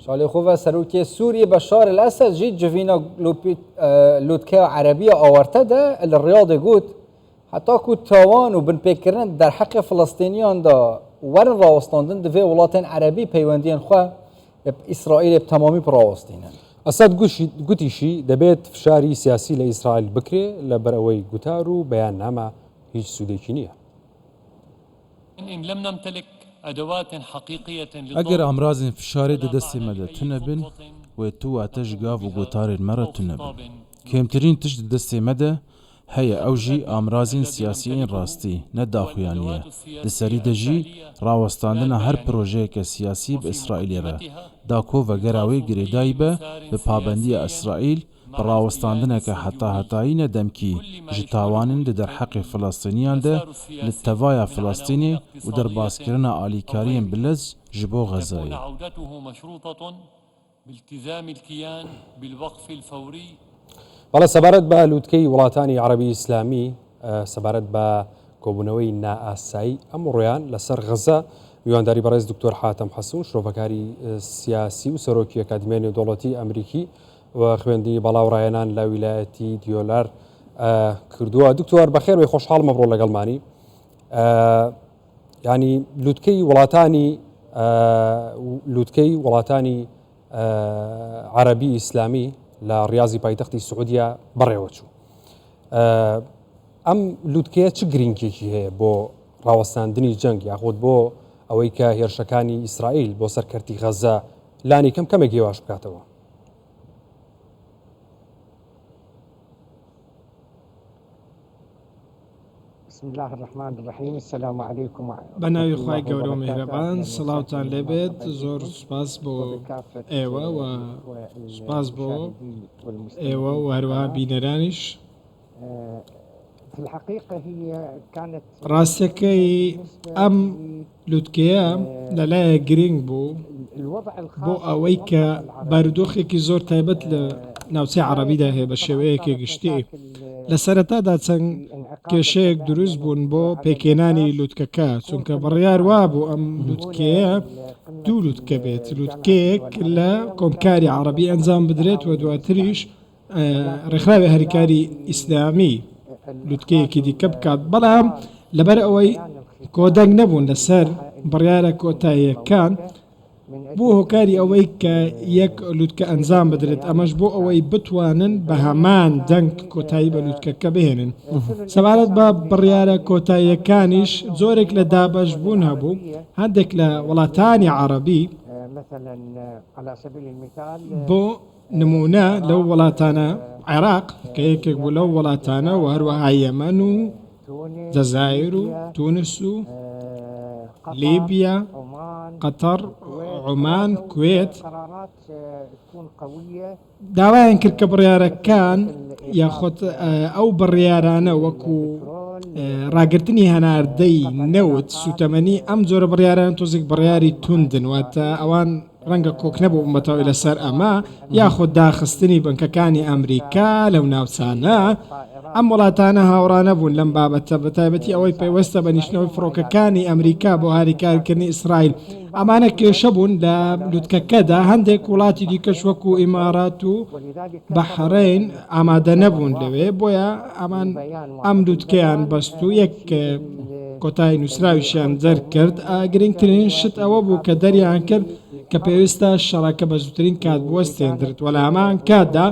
Ji aliyê xwe ve Serokê Sûriyê Beşar El Esed jî civîna Lûtkeya Erebî ya Awarte de li Riyadê got, Heta ku tawan û binpêkirinên di derheqê Filistîniyan de werin rawestandin divê welatên Erebî peywendiyên xwe bi Îsraîlê bi temamî birawestînin. Esed gotîşî, Debêt fişarî siyasî li Îsraîl bikrê li ber ewey gutar û beyanname hîç sûdêkî nîye. Eger amrazên fişarê di destê me de tune bin, wê tu wate ji gav û gotarên me re tune bin. Kêmtirîn tişt di destê me de heye ew jî amrazên siyasî ên rastî, ne daxuyanî ye. Di serî de jî rawestandina her projeyeke siyasî bi Îsraîlê re, da ku vegera wê girêdayî be bi pabendiya Îsraîl bi rawestandineke hetahetayî ne demkî ji tawanên di derheqê Filistîniyan de li tevaya Filistînê û derbaskirina alîkariyên bilez ji bo Xezayê. بەڵێ سەبارەت بە لوتکەی وڵاتانی عەرەبی ئیسلامی سەبارەت بە کۆبوونەوەی نائاسایی ئەمڕۆیان لەسەر غەزە میوانداری بەڕێز دکتۆر حاتەم حەسون شرۆڤەکاری سیاسی و سەرۆکی ئەکادیمیای نێودەوڵەتی ئەمریکی و خوێندنی باڵا و ڕاهێنان لە ویلایەتی دیۆلار کردووە دکتۆر بەخێر بێ خۆشحاڵم ئەمڕۆ لەگەڵمانی ینی لوتکەی وڵاتانی لوتکەی وڵاتانی عەربی ئیسلامی لە ڕاضی پایتەختی سعودیا بەڕێوەچوو ئەم لوتکەیە چ گرنگێکی هەیە بۆ ڕاوەستاندنی جەنگ یاخود بۆ ئەوەی کە هێرشەکانی ئیسرائیل بۆ سەر کەرتی غەزە لانی کەم کەمێک هێواش بکاتەوە؟ بە ناوی خوای گەورە و میهرەبان سڵاوتان لێبێت زۆر سوپاس بۆ ئێوە و سوپاس بۆ ئێوە و هەروەها بینەرانیش. ڕاستیەکەی ئەم لوتکەیە لەلایەک گرنگ بوو بۆ ئەوەی کە بارودۆخێکی زۆر تایبەت لە ناوچەی عەڕەبیدا هەیە بە شێوەیەکی گشتی لە سەرەتادا چەند کێشەیەک دروست بوون بۆ پێکهێنانی لوتکەکە چونکە بڕیار وابوو ئەم لوتکەیە دوو لوتکە بێت لوتکەیەک لە کۆمکاری عەڕەبی ئەنجام بدرێت و دواتریش ڕێکخراوی هاریکاری ئیسلامی لوتکەیەکی دیکە بکات، بەڵام لەبەر ئەوەی کۆدەنگ نەبوون لەسەر بڕیارە کۆتاییەکان، بووە هۆکاری ئەوەی کە یەک لوتکە ئەنجام بدرێت، ئەمەش بۆ ئەوەی بتوانن بە هەمان دەنگ کۆتایی بە لوتکەکە بهێنن. سەبارەت بە بڕیارە کۆتاییەکانیش جۆرێک لە دابەشبوون هەبوو، هەندێک لە وڵاتانی عەڕەبی بۆ نموونە لەو وڵاتانە عێراق کە یەکێک بوو لەو وڵاتانە و هەروەها یەمەن و جەزایر و تونس و لیبیا، قەتەر، عومان، کوێت داوایان کرد کە بڕیارەکان یاخود ئەو بڕیارانە وەکو ڕاگرتنی هەناردەی نەوت سوتەمەنی ئەم جۆرە بڕیاران تۆزێک بڕیاری توندن واتە ئەوان ڕەنگە کۆک نەبووبن بە تەواوی لەسەر ئەمە، یاخود داخستنی بنکەکانی ئەمریکا لەو ناوچانە، ئەم وڵاتانە هاوڕا نەبوون لەم بابەتە، بەتایبەتی ئەوەی پەیوەستە بە نیشتنەوەی فڕۆکەکانی ئەمریکا بۆ هاریکاریکردنی ئیسرائیل. ئەمانە کێشە بوون لە لوتکەکەدا، هەندێک وڵاتی دیکەش وەکو ئیمارات و بەحرەین ئامادە نەبوون لەوێ، بۆیە ئەمان ئەم لوتکەیان بەست و یەک کۆتای نووسراویشیان دەرکرد، گرنگترین شت ئەوە بوو کە دەریان کرد کە پێویستە شەڕەکە بە زووترین کات بوەستێندرێت و لە هەمان کاتدا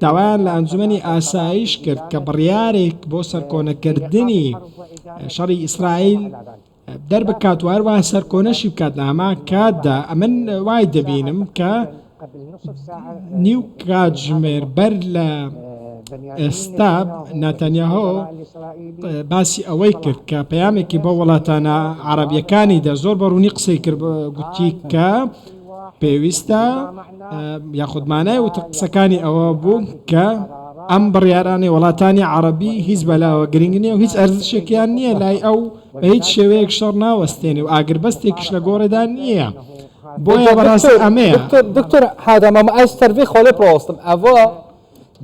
داوایان لە ئەنجومەنی ئاسایش کرد کە بڕیارێک بۆ سەرکۆنەکردنی شەڕی ئیسرائیل دەربکات و هەروەها سەرکۆنەشی بکات لە هەمان کاتدا ئەمن وای دەبینم کە نیو کاتژمێر بەر لە ئێستا ناتانیاهۆ باسی ئەوەی کرد کە پەیامێکی بۆ وڵاتانە عەڕەبیەکانی دا زۆر بە ڕوونی قسەی کرد گوتی کە پێویستە یاخود مانای وتە قسەکانی ئەوە بوو کە ئەم بڕیارانەی وڵاتانی عەڕەبی هیچ بەلاوە گرنگ نییە و هیچ ئەرزشێکیان نییە لای ئەو بە هیچ شێوەیەک شەڕ ناوەستێنێ و ئاگربەستێکیش لە گۆڕێدا نییە. بۆیە بەڕاستی ئەمەیە. دکتۆر دکتۆر حادە مامە ئەز سەر vê xalê pirawestim eva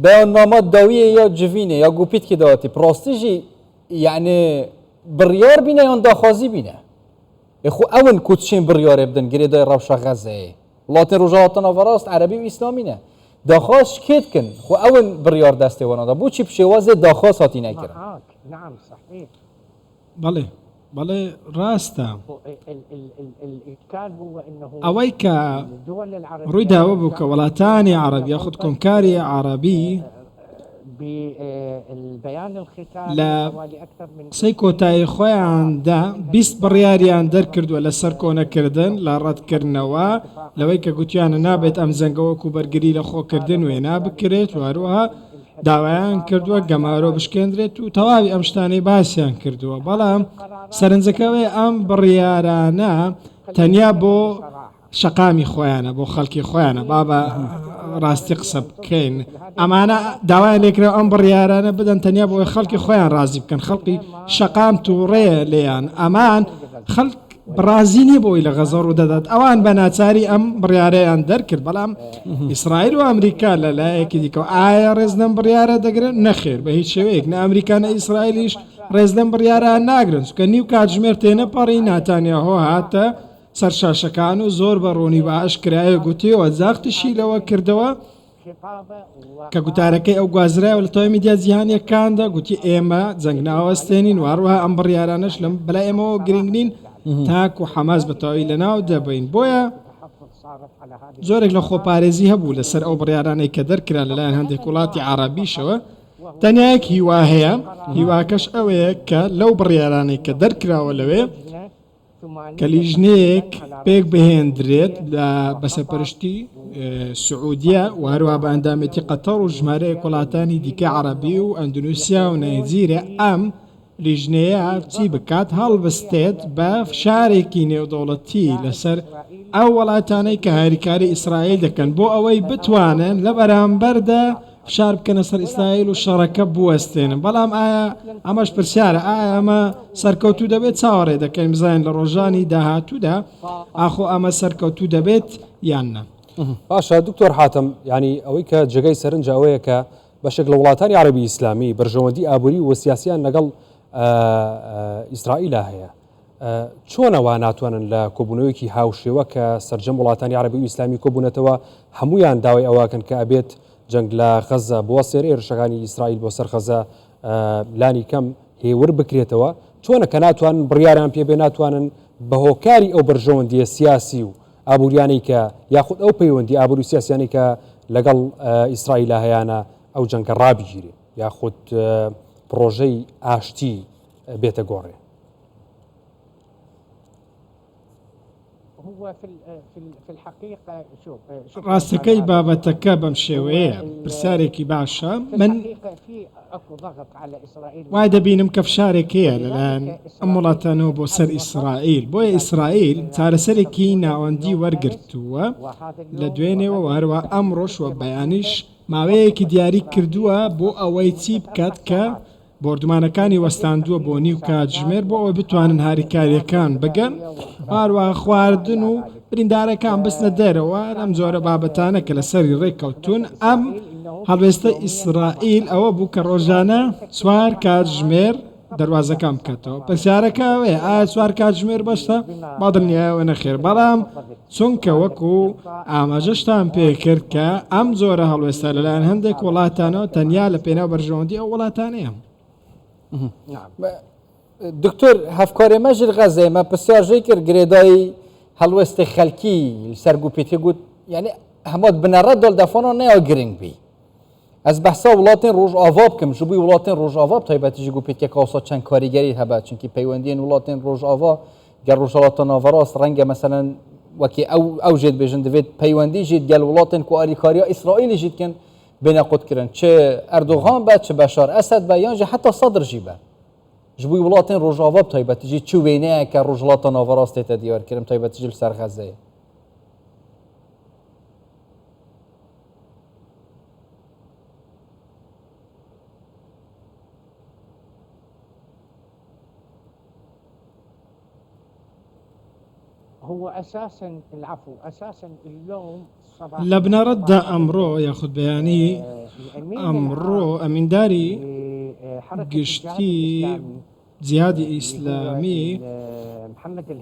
beyannama dawiyê ya civînê ya gopîtkê dawetî bi rastî jî yanî biryar bîne yan daxwazî bîne. Ê xwe ew in ku diçên biryarê bidin girêdayê rewşa Xezzeyê. وڵاتێن ڕۆژهەڵاتە ناڤەڕاست عەرەبی و ئیسلامی نە. داخواز ji kê dikin؟ Xwe ew in biryar destê wan da. Boçî bi şêwazê daxwaz hatî nekirin؟ بەڵێ، بەڵێ ڕاستە. ئەوەی کە ڕوویدا ئەوە بوو کە وڵاتانی عەڕەب یاخود کۆمکاری عەڕەبی لە قسەی کۆتایی خۆیاندا 20 بڕیاریان دەرکردووە لە سەرکۆنەکردن، لە ڕەتکردنەوە لەوەی کە گوتیانە نابێت ئەم جەنگە وەکو بەرگری لە خۆکردن وێنا بکرێت و هەروەها داوایان کردووە گەمارۆ بشکێندرێت و تەواوی ئەم شتانەی باسیان کردووە، بەڵام سەرنجەکە ئەوەیە ئەم بڕیارانە تەنیا بۆ شەقامی خۆیانە، بۆ خەڵکی خۆیانە، با بە ڕاستی قسە بکەین، ئەمانە داوایان لێکرا ئەم بڕیارانە بدەن تەنیا بۆ خەڵکی خۆیان ڕازی بکەن، خەڵکی شەقام تووڕەیە لێیان، ئەمان خەڵک ڕازی نییە بەوەی لە غەزە ڕوودەدات، ئەوان بە ناچاری ئەم بڕیارەیان دەرکرد، بەڵام ئیسرائیل و ئەمریکا لە لایەکی دیکەوە ئایا ڕێز لەم بڕیارە دەگرن؟ نەخێر، بە هیچ شێوەیەک نە ئەمریکا نە ئیسرائیلیش ڕێز لەم بڕیارە ناگرن، چونکە نیو کاتژمێر تێنەپەڕی ناتانیاهۆ هاتە سەر شاشەکان و زۆر بە ڕوونی بە ئاشکرایە گوتی و جەختیشی لەوە کردەوە کە گوتارەکەی ئەو گوازرایەوە لە تەواوی میدیا جیهانیەکاندا، گوتی ئێمە جەنگ ناوەستێنین و هەروەها ئەم بڕیارانەش لەم بەلای ئێمەوە گرنگ نین تاکو حەماس بە تەواوی لەناو دەبەین. بۆیە زۆرێک لە خۆپارێزی هەبوو لەسەر ئەو بڕیارانەی کە دەرکران لەلایەن هەندێک وڵاتی عەڕەبیشەوە. تەنیا یەک هیوا هەیە، هیواکەش ئەوەیە کە لەو بڕیارانەی کە دەرکراوە لەوێ کە لیژنەیەک پێکبهێندرێت لە بە سەرپەرشتی سعودیە و هەروەها بە ئەندامێتی قەتەڕ و ژمارەیەک وڵاتانی دیکەی عەڕەبی و ئەندونوسیا و نەیجیریا ئەم لیژنەیە چی بکات هەڵبستێت بە فشارێکی نێودەوڵەتی لەسەر ئەو وڵاتانەی کە هاریکاری ئیسرائیل دەکەن بۆ ئەوەی بتوانن لە بەرامبەردا فشار بکەنە سەر ئیسرائیل و شەڕەکە بوەستێنن، بەڵام ئایا ئەمەش پرسیارە ئایا ئەمە سەرکەوتوو دەبێت؟ چاوەڕێ دەکەین بزانین لە ڕۆژانی داهاتوودا ئاخۆ ئەمە سەرکەوتوو دەبێت یان نا. باشە دکتۆر حاتەم، یانی ئەوەی کە جێگای سەرنجە ئەوەیە کە بەشێک لە وڵاتانی عەرەبی ئیسلامی بەرژەوەندی ئابووری و سیاسیان لەگەڵ ئیسرائیلا هەیە، چۆنە وا ناتوانن لە کۆبوونەوەیەکی هاوشێوە کە سەرجەم وڵاتانی عەرەبی و ئیسلامی کۆبوونەتەوە هەموویان داوای ئەوەکەن کە ئەبێت جەنگ لە غەزە بوەستێر هێرشەکانی ئیسرائیل بۆ سەر غەزە لانی کەم هێور بکرێتەوە چۆنە کە ناتوانن بڕیاریان پێ بێ ناتوانن بە هۆکاری ئەو بەرژەوەندیە سیاسی و ئابووریانەی کە یاخود ئەو پەیوەندی ئابووری سیاسیانەی کە لەگەڵ ئیسرائیلا هەیانە ئەو جەنگە ڕابگیرێ یاخود پڕۆژەی ئاشتی بێتە گۆڕێ. ڕاستەکەی بابەتەکە بەم شێوەیەیە، پرسیارێکی باشە، من وای دەبینم کە فشارێک هەیە لەلایەن ئەم وڵاتانەوە بۆ سەر ئیسرائیل، بۆیە ئیسرائیل چارەسەرێکی ناوەندی وەرگرتووە لە دوێنێوە و هەروەها ئەمڕۆش و بەیانیش ماوەیەکی دیاری کردووە بۆ ئەوەی چی بکات کە بۆردومانەکانی وەستاندووە بۆ نیو کاتژمێر بۆ ئەوەی بتوانن هاریکارییەکان بگەن و هەروەها خواردن و بریندارەکان بچنە دەرەوە ئەم جۆرە بابەتانە کە لەسەری ڕێککەوتوون ئەم هەڵوێستە ئیسرائیل ئەوە بوو کە ڕۆژانە چوار کاتژمێر دەروازەکان بکاتەوە پرسیارەکە ئەوەیە ئایا چوار کاتژمێر بەسە با دڵنیایەوە نەخێر بەڵام چونکە وەکو ئاماژەشتان پێکرد کە ئەم جۆرە هەڵوێستە لەلایەن هەندێک وڵاتانەوە تەنیا لە پێناو بەرژەوەندی ئەو وڵاتانەیە. دکتۆر هەفکارێ مە ژر غەزێ مە پرسیار ژێ کرد گرێدای هەڵوێستی خەلکی سەر گوپێتی گوت یعنی هەموو بنەڕەت دۆل دەفۆنۆ نەیە گرنگ بی Ez behsa welatên Rojava bikim, ji bo welatên Rojava bi taybetî jî ku pkk wisa çend karîgerî hebe, çimkî peywendiyên welatên Rojava gel Rojhilata Naverast renge meselen wekî ew ew jê dibêjin divê peywendî jî gel welatên ku alîkariya Îsraîlê jî dikin bêne qutkirin. Çi Erdogan be, çi Beşar Esed be yan jî heta Sadr jî be. Ji bo welatên Rojava bi taybetî jî çi wêneyeke Rojhilata Naverast tête diyarkirin bi taybetî jî li ser Xezzeyê. لە بنەڕەتدا ئەمڕۆ یاخود بەیانی ئەمڕۆ ئەمینداری گشتی جیهادی ئیسلامی.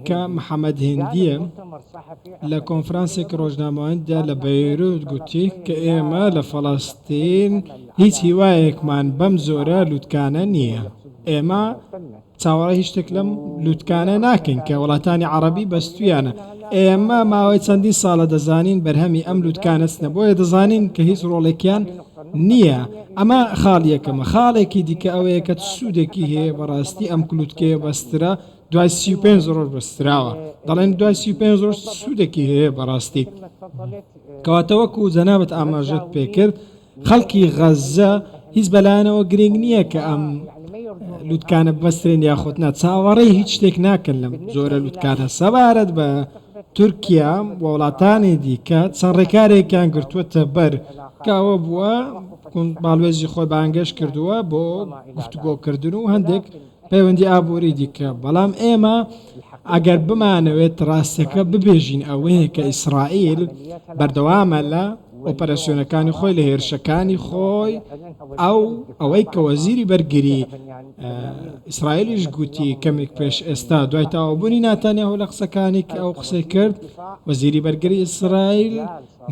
کە محەمەد هیندییە لە کۆنفرانسێکی ڕۆژنامەوانیدا لە بەیروت گوتی کە ئێمە لە فەڵەستین هیچ هیوایەکمان بەم جۆرە لوتکانە نییە. ئێمە چاوەڕێی هیچ شتێک لەم لوتکانە ناکەین کە وڵاتانی عەڕەبی بەستوویانە. ئێمە ماوەی چەندین ساڵە دەزانین بەرهەمی ئەم لوتکانە چنە، بۆیە دەزانین کە هیچ ڕۆڵێکیان نییە. ئەمە خاڵی یەکەمە. خاڵێکی دیکە ئەوەیە کە چ سوودێکی هەیە بەڕاستی ئەم لوتکەیە بەسترا دوای 35 ڕۆژ بەستراوە. دەڵێن دوای 35 ڕۆژ چ سوودێکی هەیە بەڕاستی. کەواتە وەکو جەنابت ئاماژەت پێکرد خەڵکی غەززە هیچ بەلایانەوە گرنگ نییە کە ئەم لوتکانە ببەسترێن یاخود نا، چاوەڕێی هیچ شتێک ناکەن لەم جۆرە لوتکانە. سەبارەت بە تورکیا و وڵاتانی دیکە چەند ڕێکارێکیان گرتووەتە بەر کە ئەوە بووە باڵوێزی خۆی بانگێشت کردووە بۆ گفتوگۆکردن و هەندێک پەیوەندی ئابووری دیکە، بەڵام ئێمە ئەگەر بمانەوێت ڕاستیەکە ببێژین ئەوەیە کە ئیسرائیل بەردەوامە لە ئۆپەراسیۆنەکانی خۆی لە هێرشەکانی خۆی ئەو ئەوەی کە وەزیری بەرگری ئیسرائیلیش گوتی کەمێک پێش ئێستا دوای تەواوبوونی ناتانیاهۆ لە قسەکانی کە ئەو قسەی کرد وەزیری بەرگری ئیسرائیل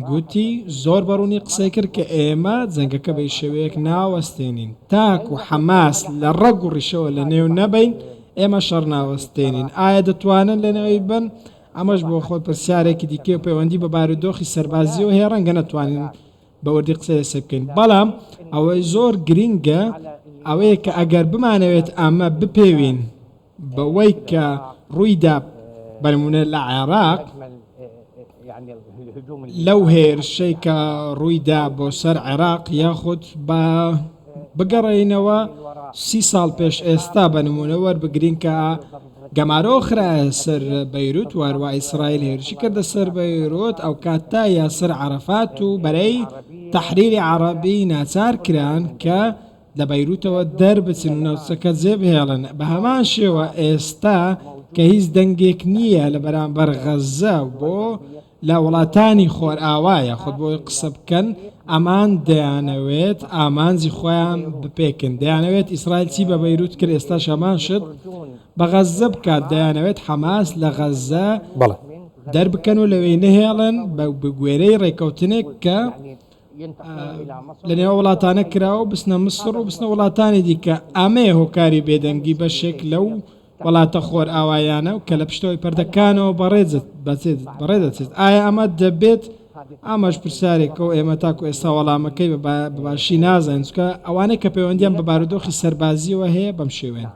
گوتی زۆر بەڕوونی قسەی کرد کە ئێمە جەنگەکە بە هیچ شێوەیەک ناوەستێنین تاکو حەماس لە ڕەگ و ڕیشەوە لە نێو نەبەین ئێمە شەڕ ناوەستێنین ئایا دەتوانن لە نێوی بن ئەمەش بۆ خۆی پرسیارێکی دیکەی و پەیوەندی بە بارودۆخی سەربازیەوە هەیە ڕەنگە نەتوانین بە وردی قسەی لەسەر بکەین بەڵام ئەوەی زۆر گرینگە ئەوەیە کە ئەگەر بمانەوێت ئەمە بپێوین بەوەی کە ڕوویدا بە نموونە لە عێراق لەو هێرشەی کە ڕوویدا بۆ سەر عێراق یاخود بە بگەڕێینەوە سی ساڵ پێش ئێستا بە نموونە وەربگرین کە گەمارۆ خرایە سەر بەیروت و هەروا ئیسرائیل هێرشی کردە سەر بەیروت ئەو کاتە یاسر عەرەفات و بەرەی تەحریری عەڕەبی ناچار کران کە لە بەیروتەوە دەربچن و ناوچەکە جێبهێڵن، بە هەمان شێوە ئێستا کە هیچ دەنگێک نییە لە بەرامبەر غەززە بۆ لە وڵاتانی خۆرئاوا یاخود بۆی قسە بکەن، ئەمان دەیانەوێت ئامانجی خۆیان بپێکن، دەیانەوێت ئیسرائیل چی بە بەیروت کرد ئێستاش هەمان شت بە غەززە بکات، دەیانەوێت حەماس لە غەززە دەربکەن و لەوێی نەهێڵن بە گوێرەی ڕێککەوتنێک کە لە نێو وڵاتانە کراوە بچنە مسڕ و بچنە وڵاتانی دیکە، ئەمەیە هۆکاری بێدەنگی بەشێک لەو وڵاتە خۆرئاوایانە و کە لە پشتەوەی پەردەکانەوە بەڕێ دەچێت. ئایا ئەمە دەبێت؟ ئەمەش پرسیارێکە و ئێمە تاکو ئێستا وەڵامەکەی بە باشی نازانین، چونکە ئەوانەی کە پەیوەندیان بە بارودۆخی سەربازییەوە هەیە بەم شێوەیەن.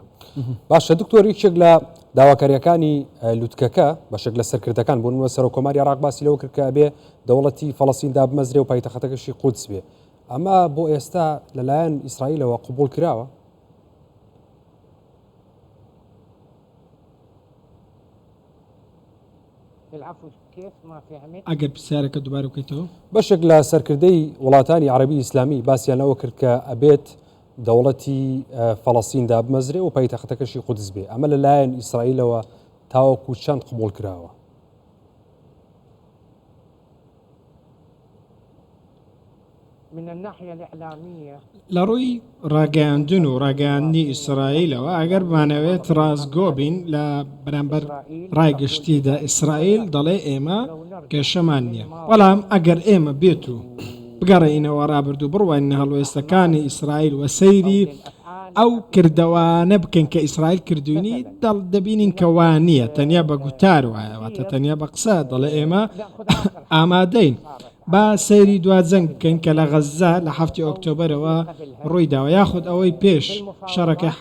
باشە دکتۆر یەکێک لە داواکاریەکانی لوتکەکە بەشێک لە سەرکردەکان بوون وە سەرۆک کۆماری عێراق باسی لەوە کرد کە ئەبێ دەوڵەتی فەڵەستین دابمەزرێ و پایتەختەکەشی قودس بێ ئەمە بۆ ئێستا لەلایەن ئیسرائیلەوە قبوڵ کراوە؟ ئەگەر پرسیارەکە دووبارە بکەیتەوە؟ بەشێک لە سەرکردەی وڵاتانی عەرەبی ئیسلامی باسیان لەوە کرد کە ئەبێت دەوڵەتی فەڵەستین دابمەزرێ و پایتەختەکەشی قودس بێ ئەمە لەلایەن ئیسرائیلەوە تاوەکو چەند قبوڵ کراوە؟ لە ڕووی ڕاگەیاندن و ڕاگەیاندنی ئیسرائیلەوە ئەگەر بمانەوێت ڕاستگۆ بین لە بەرامبەر ڕای گشتیدا ئیسرائیل دەڵێ ئێمە کێشەمان نییە بەڵام ئەگەر ئێمە بێت و بگەڕێینەوە ڕابردوو بڕوانینە هەڵوێستەکانی ئیسرائیل و سەیری ئەو کردەوانە بکەین کە ئیسرائیل کردوینی دەڵ دەبینین کە وا نییە تەنیا بە گوتار وایە واتە تەنیا بە قسە دەڵێ ئێمە ئامادەین با سەیری دوا جەنگ بکەین کە لە غەززە لە حەفتی ئۆکتۆبەرەوە ڕوویداوە یاخود ئەوەی پێش شەڕەکەی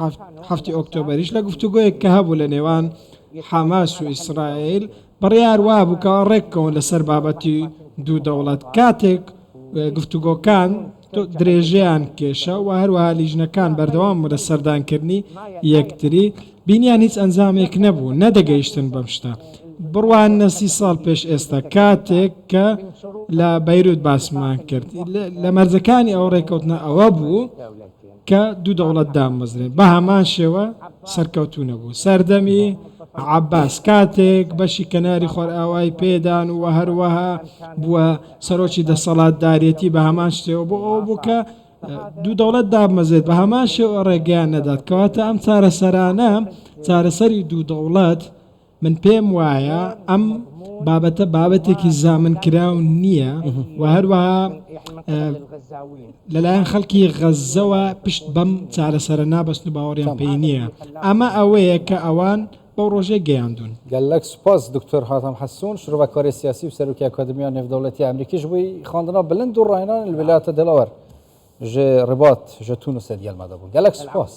حەفتی ئۆکتۆبەریش لە گفتوگۆیەک کە هەبوو لە نێوان حەماس و ئیسرائیل بڕیار وابوو کە ڕێککەون لەسەر بابەتی دوو دەوڵەت کاتێک گفتوگۆکان درێژەیان کێشا و هەروەها لیژنەکان بەردەوام بوون لە سەردانکردنی یەکتری، بینیان هیچ ئەنجامێک نەبوو، نەدەگەیشتن بەم شتە. بڕواننە سی ساڵ پێش ئێستا کاتێک کە لە بەیروت باسمان کرد، لە مەرجەکانی ئەو ڕێککەوتنە ئەوە بوو کە دوو دەوڵەت دامەزرێن، بە هەمان شێوە سەرکەوتوو نەبوو. سەردەمی عەباس کاتێک بەشی کەناری خۆرئاوای پێدان و هەروەها بووە سەرۆکی دەسەڵاتدارێتی بە هەمان شێوە بۆ ئەوە بوو کە دوو دەوڵەت دابمەزرێت بە هەمان شێوە ڕێگەیان نەدات کەواتە ئەم چارەسەرانە چارەسەری دوو دەوڵەت. من پێم وایە ئەم بابەتە بابەتێکی زامنکراو نییە و هەروەها لەلایەن خەڵکی غەززەوە پشت بەم چارەسەرە نابەستن و باوەڕیان پێی نییە. ئەمە ئەوەیە کە ئەوان بەو ڕۆژەی گەیاندوون. گەلەک سوپاس دکتۆر حاتەم حەسون، شرۆڤەکاری سیاسی و سەرۆکی ئەکادیمیا نێودەوڵەتی ئەمریکی ژ بووی خواندنا بلند و ڕاهێنان لە ویلایەتە دلاوەر ژ ڕباط ژ تونسێ دیەل مەدە بوون. گەلەک سوپاس.